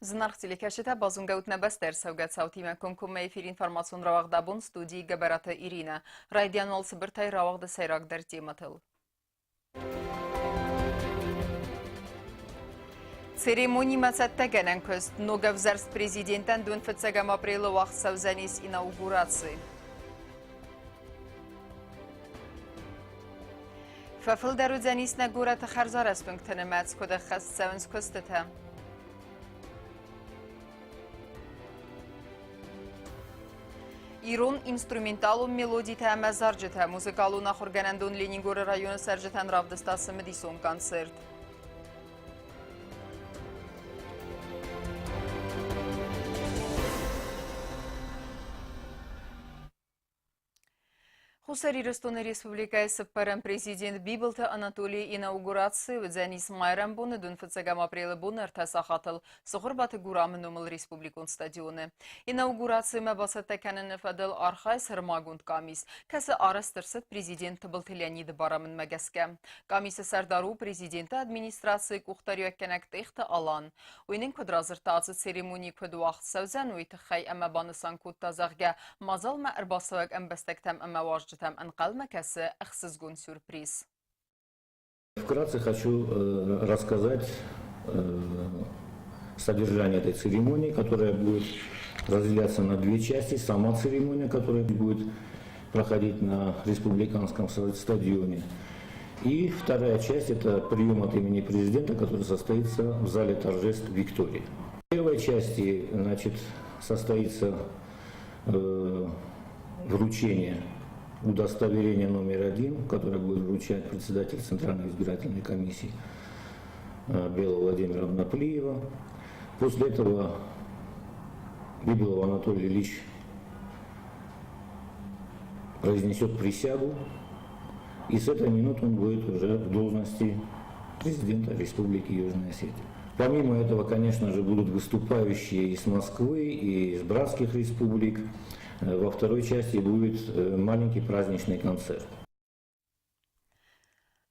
Зынаргъ телекӕсджытӕ, базонгӕ нӕ бӕстӕ ӕрцӕугӕ цаутимӕ комкоммӕ эфир информацион рауагъд абон студийы Гӕбӕраты Иринӕ. Райдиан уал цыбыртӕй рауагъды сӕйрагдӕр темӕтыл. Церемонимӕ цӕттӕгӕнӕн куыст ногӕвзӕрст президентӕн дун фыццӕгӕм апрелы уагъд цӕудзӕнис инаугураци. Фӕфылдӕр уыдзӕнис нӕ горӕты хӕрзарӕзт уынгты нымӕц, куыд ӕххӕст цӕуынц куыстытӕ. Ирон инструменталон мелодитӕ ӕмӕ зарджытӕ музыкалон ахуыргӕнӕндон Ленингоры районы цӕрджытӕн равдыста цымыдисон концерт. Хуссар Ирыстоны Республикӕйы цыппӕрӕм президент Бибылты Анатолийы инаугураци уыдзӕнис майрӕмбоны дун фыццӕгӕм апрелы бон ӕртӕ сахатыл Цыхуырбаты Гурамы номыл республикон стадионы. Инаугурацимӕ бацӕттӕ кӕныны фӕдыл архайы сӕрмагонд къамис, кӕцы арӕзт ӕрцыд президент Тыбылты Леониды барамындмӕ гӕсгӕ. Къамисы сӕрдар у президенты администрацийы къухдариуӕггӕнӕг Тъехты Алан. Уый нын куыд радзырдта, ацы церемони куыд уагъд цӕудзӕн, уый тыххӕй ӕмӕ банысан кодта, зӕгъгӕ, мадзалмӕ ӕрбацӕуӕг ӕмбӕстӕгтӕм ӕмӕ уазджытӕм ӕнхъӕлмӕ кӕсы ӕхсызгон сюрприз. Вкратце хочу рассказать содержание этой церемонии, которая будет разделяться на две части. Сама церемония, которая будет проходить на республиканском стадионе. И вторая часть – это прием от имени президента, который состоится в зале торжеств «Виктория». В первой части значит, состоится вручение удостоверения номер один, которое будет вручать председатель Центральной избирательной комиссии Белла Владимировна Плиева. После этого Бибилов Анатолий Ильич произнесет присягу, и с этой минуты он будет уже в должности президента Республики Южная Осетия. Помимо этого, конечно же, будут выступающие из Москвы и из братских республик. Во второй части будет маленький праздничный концерт.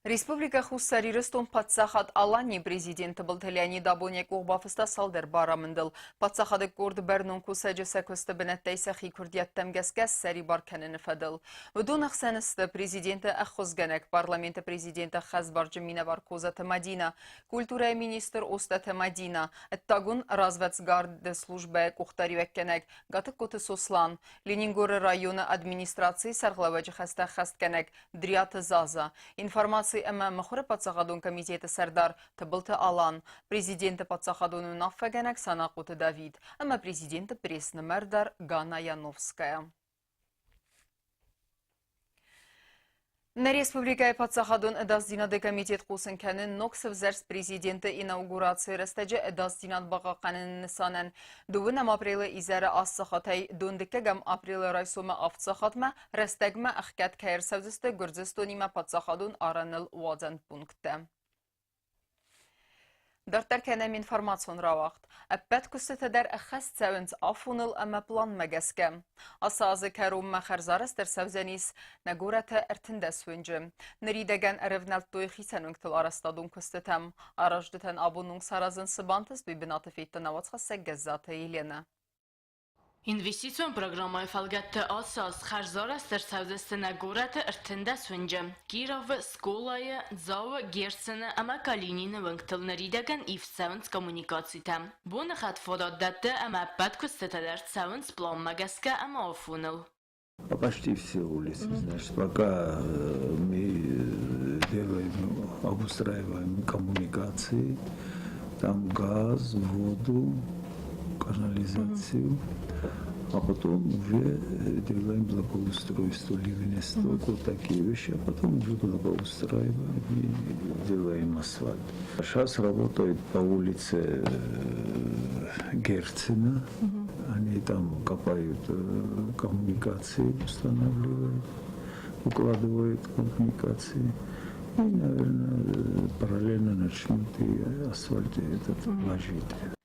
Республикӕ Хуссар Ирыстон Паддзахад Аланийы президент Тыбылты Леонид абон йӕ къух бафыста цалдӕр барамындыл. Паддзахады къорд бӕрнон кусӕджы сӕ куысты бынӕттӕй сӕхи куырдиӕттӕм гӕсгӕ ссӕрибар кӕныны фӕдыл. Уыдон ӕхсӕн сты президенты ӕххуысгӕнӕг, парламенты президенты хӕсбарджын минӕвар Козаты Мадинӕ, культурӕйы министр Остъаты Мадинӕ, ӕддагон развӕдсгарды службӕйы къухдариуӕггӕнӕг Гатыгкоты Сослан, Ленингоры районы администрацийы сӕргълӕууӕджы хӕстӕ ӕххӕстгӕнӕг Дриаты Заза, информаци ӕмӕ мыхуыры паддзахадон комитеты сӕрдар Тыбылты Алан, президенты паддзахадон уынаффӕгӕнӕг Санахъоты Давид ӕмӕ президенты пресс-нымӕрдар Ганна Яновская. Нӕ республикӕйы паддзахадон ӕдасдзинады комитет хъусын кӕны ног сӕвзӕрст президенты инаугурацийы рӕстӕджы ӕдасдзинад бахъахъхъӕныны нысанӕн. Дыууынӕм апрелы изӕры аст сахатӕй дыккӕгӕм апрелы райсомы авд сахатмӕ рӕстӕгмӕ ӕхгӕд кӕй ӕрцӕудзысты Гуырдзыстонимӕ паддзахадон арӕныл уадзӕн пункттӕ. Дарддӕр кӕнӕм информацион рауагъд. Ӕппӕт куыстытӕ дӕр ӕххӕст цӕуынц афоныл ӕмӕ планмӕ гӕсгӕ. Ацы азы кӕронмӕ хӕрзарӕзт ӕрцӕудзӕнис нӕ горӕты 13 уынджы. Ныридӕгӕн ӕрӕвнӕлдтой хицӕн уынгтыл арӕзтадон куыстытӕм. Аразджытӕн абон уынг саразын цы бантыст, уый бынаты федта нӕ уацхӕссӕг Гӕззаты Еленӕ. Инвестицион программӕйы фӕлгӕтты ацы аз хӕрзарӕзт ӕрцӕудзысты нӕ горӕты 13 уынджы: Кировы, Скъолайы, Дзауы, Герцены ӕмӕ Калинины уынгтыл ныридӕгӕн ивд цӕуынц коммуникацитӕ. Боныхъӕд фадат дӕтты ӕмӕ ӕппӕт куыстытӕ дӕр цӕуынц пъланмӕ гӕсгӕ ӕмӕ афоныл. Почти все улицы, значит, пока мы делаем, обустраиваем коммуникации, там газ, воду, канализацию, а потом уже делаем благоустройство, ливнесток, вот такие вещи, а потом уже благоустраиваем и делаем асфальт. Сейчас работают по улице Герцена. Они там копают коммуникации, устанавливают, укладывают коммуникации. И, наверное, параллельно начнут и асфальт этот ложить.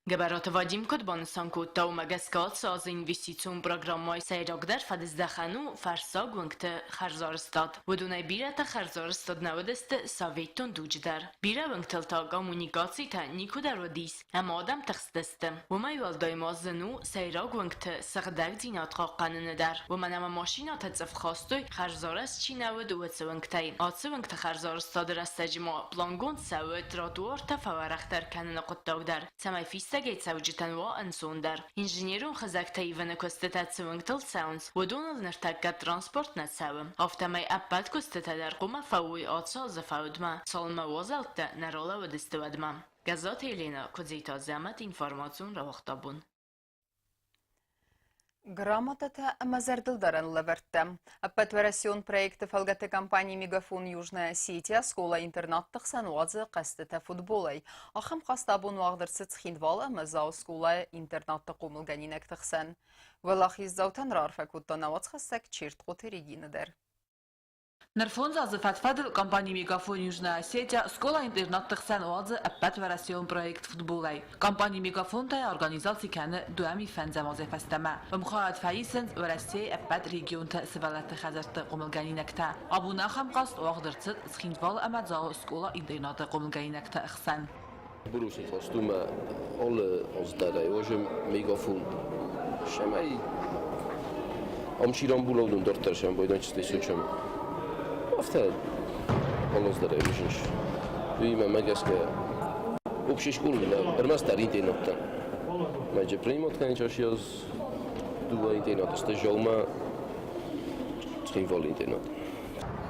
Гӕбӕраты Вадим куыд банысан кодта, уымӕ гӕсгӕ ацы азы инвестицион программӕйы сӕйрагдӕр фӕдыздӕхӕн у фӕрссаг уынгты хӕрзарӕзтад. Уыдонӕй бирӕтӕ хӕрзарӕзтад нӕ уыдысты советон дуджы дӕр. Бирӕ уынгтыл та коммуникацитӕ никуыдӕр уыдис ӕмӕ адӕм тыхстысты. Уымӕй уӕлдай ма зын у сӕйраг уынгты сыгъдӕгдзинад хъахъхъӕныны дӕр, уымӕн ӕмӕ машинӕтӕ цъыф хастой, хӕрзарӕзт чи нӕ уыд, уыцы уынгтӕй. Ацы уынгты хӕрзарӕзтады рӕстӕджы ма плангонд цӕуы тротуартӕ фӕуӕрӕхдӕр кӕныны хъуыддаг дӕр, цӕмӕй фистӕгӕй цӕуджытӕн уа ӕнцондӕр. Инженерон хызӕгтӕ ивыны куыстытӕ цы уынгтыл цӕуынц, уыдоныл ныртӕккӕ транспорт нӕ цӕуы. Афтӕмӕй ӕппӕт куыстытӕ дӕр хъуамӕ фӕуой ацы азы фӕудмӕ, цалынмӕ уазӕлттӕ нӕ ралӕууыдысты, уӕдмӕ. Гӕззаты Еленӕ, Куыдзиты Азӕмӕт, информацион рауагъдабон. Грамотатӕ ӕмӕ зӕрдылдарӕн лӕвӕрттӕ. Ӕппӕтуӕрӕсеон проекты фӕлгӕты компани «Мегафон Южная Осетия» скъола-интернатты хсӕн уадзы хъӕзтытӕ футболӕй. Ахӕм хъазт абон уагъд ӕрцыд Цхинвалы ӕмӕ Дзауы скъолайы интернатты хъомылгӕнинӕгты хсӕн. Уӕлахиздзаутӕн раарфӕ кодта науӕдзхӕссӕг Чертхъоты Регинӕ дӕр. Ныр фондз азы фӕд-фӕдыл компани «Мегафон Южная Осетия» скъола-интернатты хсӕн уадзы ӕппӕтуӕрӕсеон проект футболӕй. Компани «Мегафон» та организаци кӕны дыууӕ фӕндзӕм азӕй фӕстӕмӕ. Уым хайад фӕисынц Уӕрӕсейы ӕппӕт регионты сывӕллӕтты хӕдзӕртты хъомылгӕнинӕгтӕ. Абон ахӕм хъазт уагъд ӕрцыд Цхинвал ӕмӕ Дзауы скъола-интернаты хъомылгӕнинӕгты хсӕн. Burusy costume alle azdarai megafon semai ამჩირამბულავდონ დორტარშან ბოიდანჩ տեսუჩამ After ალაზდარაი უშინშ ვიმა მაგასკა общей школы րмӕстдӕр интернаттӕн. Мӕджы принимать кӕнын аз дыууӕ интернаты сты Жалма Цхинвалы интернат.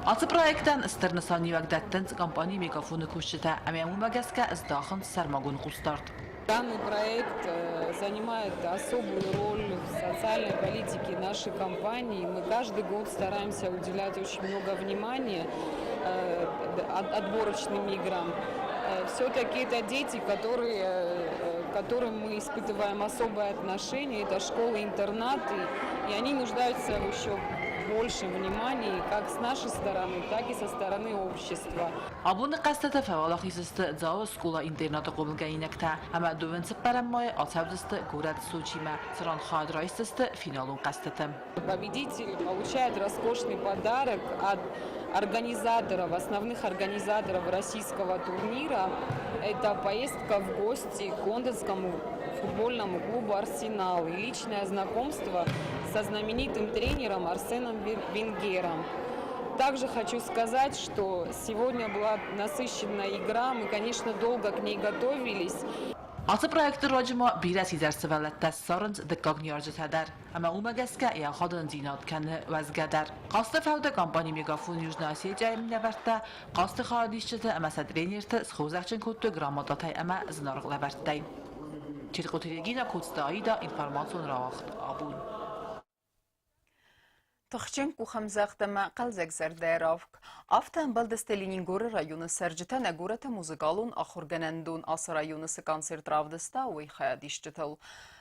Ацы проектӕн стыр нысаниуӕг дӕттынц компани «Мегафон»-ы кусджытӕ ӕмӕ уымӕ гӕсгӕ здахынц сӕрмагонд хъусдард. Данный проект занимает особую роль в социальной политике нашей компании. Мы каждый год стараемся уделять очень много внимания отборочным играм. Все-таки это дети, к которым мы испытываем особое отношение. Это школы-интернаты, и они нуждаются в еще большем внимании как с нашей стороны, так и со стороны общества. Абоны хъӕзтыты фӕуӕлахиз сты Дзауы скъола-интернаты хъомылгӕнинӕгтӕ ӕмӕ дыууын цыппӕрӕм майы ацӕудзысты горӕт Сочимӕ, цыран хайад райсдзысты финалон хъӕзтыты. Победитель получает роскошный подарок от организаторов, основных организаторов российского турнира. Это поездка в гости к лондонскому футбольному клубу «Арсенал» и личное знакомство со знаменитым тренером Арсеном Венгером. Также хочу сказать, что сегодня была насыщенная игра, мы, конечно, долго к ней готовились. Ацы проекты руаджы ма бирӕ сидзӕр сывӕллӕттӕ ссарынц дыккаг ныййарджытӕ дӕр ӕмӕ уымӕ гӕсгӕ йӕ ахадындзинад кӕны уӕзгӕ дӕр. Хъазты фӕуды компани «Мегафон Южная Осетия»-йы минӕвӕрттӕ хъазты хайадисджыты ӕмӕ сӕ тренерты схорзӕхджын кодтой грамотатӕй ӕмӕ зынаргъ лӕвӕрттӕй. Чертхъоты Регина, Коцты Аида, информацион рауагъд «Абон». Тыхджын къухӕмдзӕгъд ӕмӕ хъӕлдзӕг зӕрдӕйы равг. Афтӕ ӕмбӕлдысты Ленингоры районы цӕрджытӕ нӕ горӕты музыкалон ахуыргӕнӕндон ацы районы цы концерт равдыста, уый хайадисджытыл.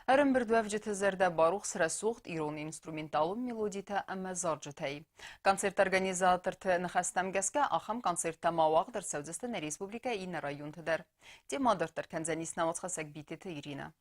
Ӕрӕмбырдуӕвджыты зӕрдӕ барухс рӕсугъд ирон инструменталон мелодитӕ ӕмӕ зарджытӕй. Концерт-организаторты ныхӕстӕм гӕсгӕ ахӕм концерттӕ ма уагъд ӕрцӕудзысты нӕ республикӕйы иннӕ районты дӕр. Темӕ дарддӕр кӕндзӕнис науӕдзхӕссӕг Битеты Иринӕ.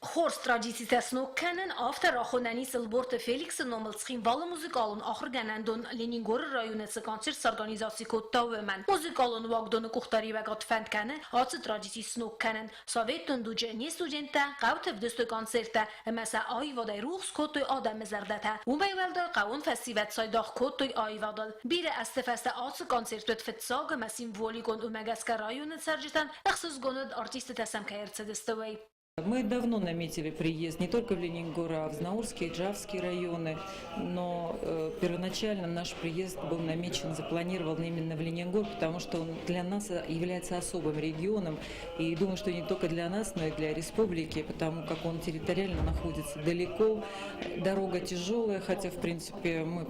Хорз традицитӕ сног кӕнын, афтӕ рахонӕн ис Ӕлборты Феликсы номыл Цхинвалы музыкалон ахуыргӕнӕндон Ленингоры районы цы концерт сорганизаци кодта, уымӕн. Музыкалон уагдоны къухдариуӕгад фӕнд кӕны ацы традици сног кӕнын. Советон дуджы не студенттӕ хъӕуты ӕвдыстой концерттӕ ӕмӕ сӕ аивадӕй рухс кодтой адӕмы зӕрдӕтӕ. Уымӕй уӕлдай хъӕуон фӕсивӕд цайдагъ кодтой аивадыл. Бирӕ азты фӕстӕ ацы концерт уыд фыццаг ӕмӕ символикон, уымӕ гӕсгӕ районы цӕрджытӕн ӕхсызгон уыд артисттӕ сӕм кӕй ӕрцыдысты, уый. Мы давно наметили приезд не только в Ленингор, а в Знаурский и Джавский районы, но первоначально наш приезд был намечен, запланирован именно в Ленингор, потому что он для нас является особым регионом, и думаю, что не только для нас, но и для республики, потому как он территориально находится далеко, дорога тяжелая, хотя, в принципе, мы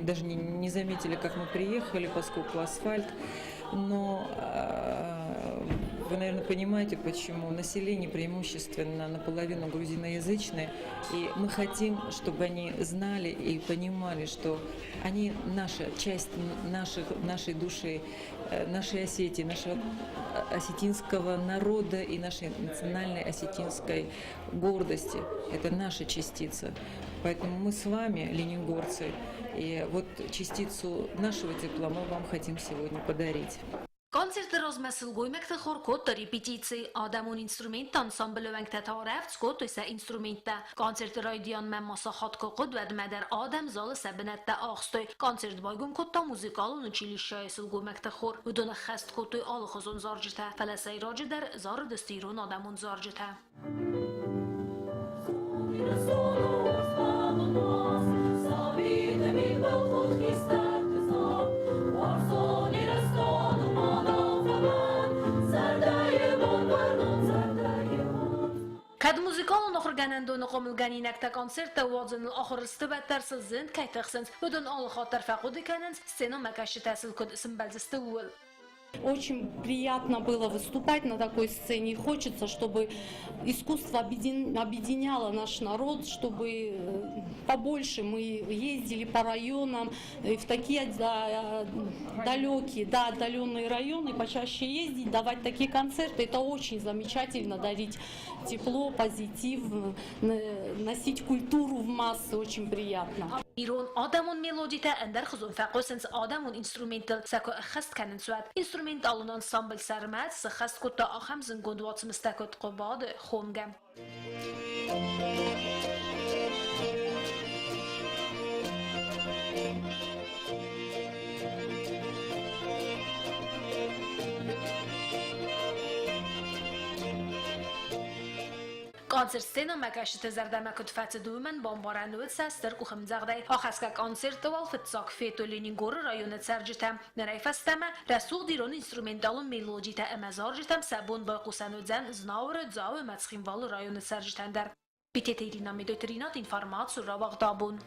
даже не заметили, как мы приехали, поскольку асфальт, но вы, наверное, понимаете, почему. Население преимущественно наполовину грузиноязычное, и мы хотим, чтобы они знали и понимали, что они наша часть нашей души. Нашей Осетии, нашего осетинского народа и нашей национальной осетинской гордости. Это наша частица. Поэтому мы с вами, ленингорцы, и вот частицу нашего тепла мы вам хотим сегодня подарить. Концерты размӕ сылгоймӕгты хор кодта репетици, адӕмон инструментты ансамблы уӕнгтӕ та рӕвдз кодтой сӕ инструменттӕ. Концерты райдианмӕ ма сахат куы хъуыд, уӕдмӕ дӕр адӕм залы сӕ бынӕттӕ ахстой. Концерт байгом кодта музыкалон училищӕйы сылгоймӕгты хор. Уыдон ӕххӕст кодтой алыхуызон зарджытӕ, фӕлӕ сӕйраджыдӕр зарыдысты ирон адӕмон зарджытӕ. Кӕд музыкалон ахуыргӕнӕндоны хъомылгӕнинӕгтӕ концерттӕ уадзыныл ахуыр сты, уӕддӕр сыл зынд кӕй тыхсынц, уыдон алы хатт дӕр фӕхъуыды кӕнынц, сценӕмӕкӕсджытӕ сыл куыд сымбӕлдзысты, ууыл. Очень приятно было выступать на такой сцене. Хочется, чтобы искусство объединяло наш народ, чтобы побольше мы ездили по районам, и в такие далекие, да, отдаленные районы, почаще ездить, давать такие концерты. Это очень замечательно, дарить тепло, позитив, носить культуру в массы очень приятно. Ирон адӕмон мелодитӕ ӕндӕрхуызон фӕхъуысынц адӕмон инструменттыл сӕ куы ӕххӕст кӕнынц, уӕд. Инструменталон ансамбль Сӕрмӕт сыххӕст кодта ахӕм зындгонд уацмыстӕ куыд Хъуыбады, Хонгӕ. Концерт сценӕмӕкӕсджыты зӕрдӕмӕ куыд фӕцыд, уымӕн бамбарӕн уыд сӕ стыр къухӕмдзӕгъдӕй. Ахӕсгӕ концерты уал фыццаг федтой Ленингоры районы цӕрджытӕ. Нырӕй фӕстӕмӕ рӕсугъд ирон инструменталон мелодитӕ ӕмӕ зарджытӕм сӕ бон байхъусӕн уыдзӕн Знауыры, Дзауы ӕмӕ Цхинвалы районы цӕрджытӕн дӕр. Битеты Ирина, Медойты Ринат, информацион рауагъд абон.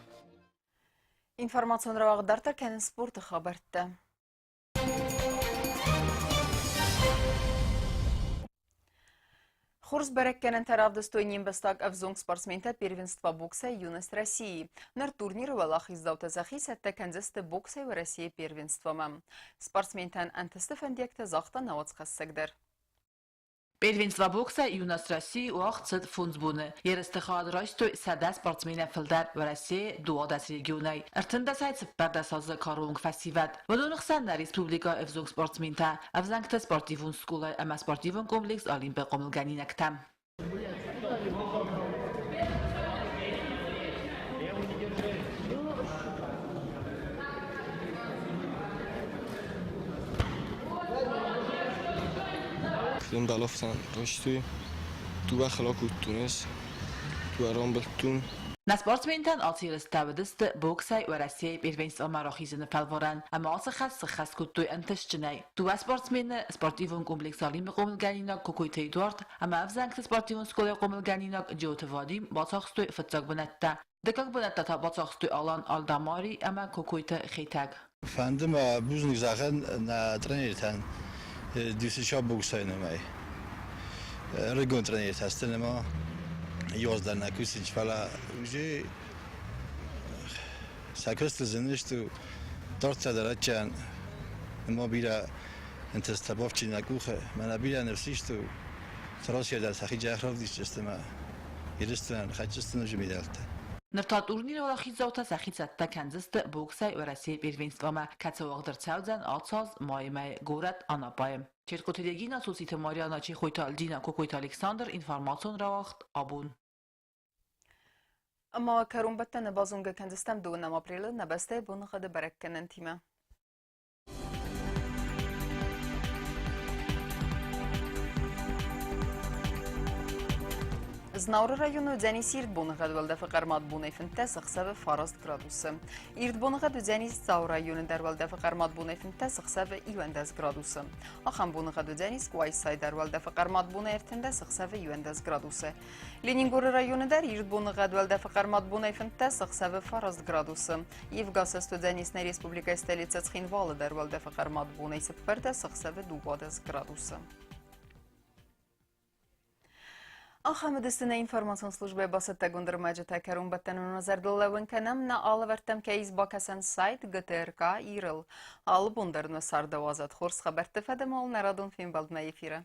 Информацион рауагъд дарддӕр кӕнынц спорты хабӕрттӕ. Хорз бӕрӕггӕнӕнтӕ равдыстой не мбӕстаг ӕвзонг спортсментӕ первенства боксӕй «Юность России». Ныр турниры уӕлахиздзаутӕ сӕхи цӕттӕ кӕндзысты боксӕй Уӕрӕсейы первенствомӕ. Спортсментӕн ӕнтысты фӕндиӕгтӕ загъта нӕуӕдзхӕссӕг дӕр. Первенство бокса «Юность России» уагъд цыд фондз боны. Ерысты хайад райстой 100 спортсменӕй фылдӕр Уӕрӕсейы 12 регионӕй. 13-ӕй 14 азы кары онг фӕсивӕд. Уыдоны хсӕн нӕ республикӕйы ӕвзонг спортсментӕ, ӕвзӕнгты спортивон скъолайы ӕмӕ спортивон комплекс Олимп-ы хъомылгӕнинӕгтӕ. Фембӕлӕфтӕн райстой дыууӕ хӕлӕггуд Тунис, дыууӕ рамбылдтон. Нӕ спортсментӕн ацы ерыстӕ уыдысты боксӕй Уӕрӕсейы первенствомӕ рахизыны фӕлварӕн ӕмӕ ацы хӕс сыххӕст кодтой ӕнтыстджынӕй. Дыууӕ спортсмены спортивон комплекс Олимп-ы хъомылгӕнинаг Кокойты Эдуард ӕмӕ ӕвзӕнгты спортивон скъолайы хъомылгӕнинаг Джиоты Вадим бацахстой фыццаг бынӕттӕ. Дыккаг бынӕттӕ та бацахстой Алан Алдамари ӕмӕ Кокойты Хетӕг. Фӕнды мӕ бузныг зӕгъын нӕ тренертӕн ДЮСШ боксӕй номӕй. Ӕрыгон тренертӕ сты нырма ёз дӕр нӕ кусынц, фӕлӕ уже сӕ куысты зын сты дарддӕр дӕр адджын нырма бирӕ ӕнтысттӕ бафтыди нӕ къухы. Мӕнӕ бирӕ ныфс ис, Россия дӕр сӕхи джах равдисдзысты ӕмӕ Ирыстонӕн хӕсдзысты ноджы медӕлттӕ. Ныр та турниры уӕлахиздзаутӕ сӕхи цӕттӕ кӕндзысты боксӕй Уӕрӕсейы первенствомӕ, кӕцы уагъд ӕрцӕудзӕн ацы аз майы мӕйы горӕт Анапайы. Черкоты Регина, Цоциты Марьяна, Чехойты Альдина, Кокойты Александр, информацион рауагъд абон. Ӕмӕ кӕронбӕттӕны базонгӕ кӕндзыстӕм дыууынӕм апрелы нӕ бӕстӕйы боныгъӕды бӕрӕггӕнӕнтимӕ. Знауыры районы уыдзӕнис ирд боныгъӕд уӕлдӕфы хъӕрмад бонӕй 15 ӕхсӕвы 9 градусы. Ирд боныгъӕд уыдзӕнис Дзауы районы дӕр уӕлдӕфы хъӕрмад бонӕй 15 ӕхсӕвы 11 градусы. Ахӕм боныгъӕд уыдзӕнис Къуайсайы дӕр уӕлдӕфы хъӕрмад бонӕй 13 ӕхсӕвы 11 градусы. Ленингоры районы дӕр ирд боныгъӕд уӕлдӕфы хъӕрмад бонӕй 15 ӕхсӕвы 9 градусы. Ивгӕ уыдзӕнис нӕ республикӕйы столицӕ Цхинвалы дӕр уӕлдӕфы хъӕрмад бонӕй 14 ӕхсӕвы 12 градусы. Ахӕм уыдысты нӕ информацион службӕйы бацӕттӕгонд ӕрмӕджытӕ. Кӕронбӕттӕны нӕ зӕрдыл лӕууын кӕнӕм, нӕ алӕвӕрдтӕм кӕй ис бакӕсӕн сайт ГТРК Ирыл. Алы бон дӕр нӕ цардауадзӕд хорз хабӕртты фӕдӕмол нӕ радон фембӕлдмӕ эфиры.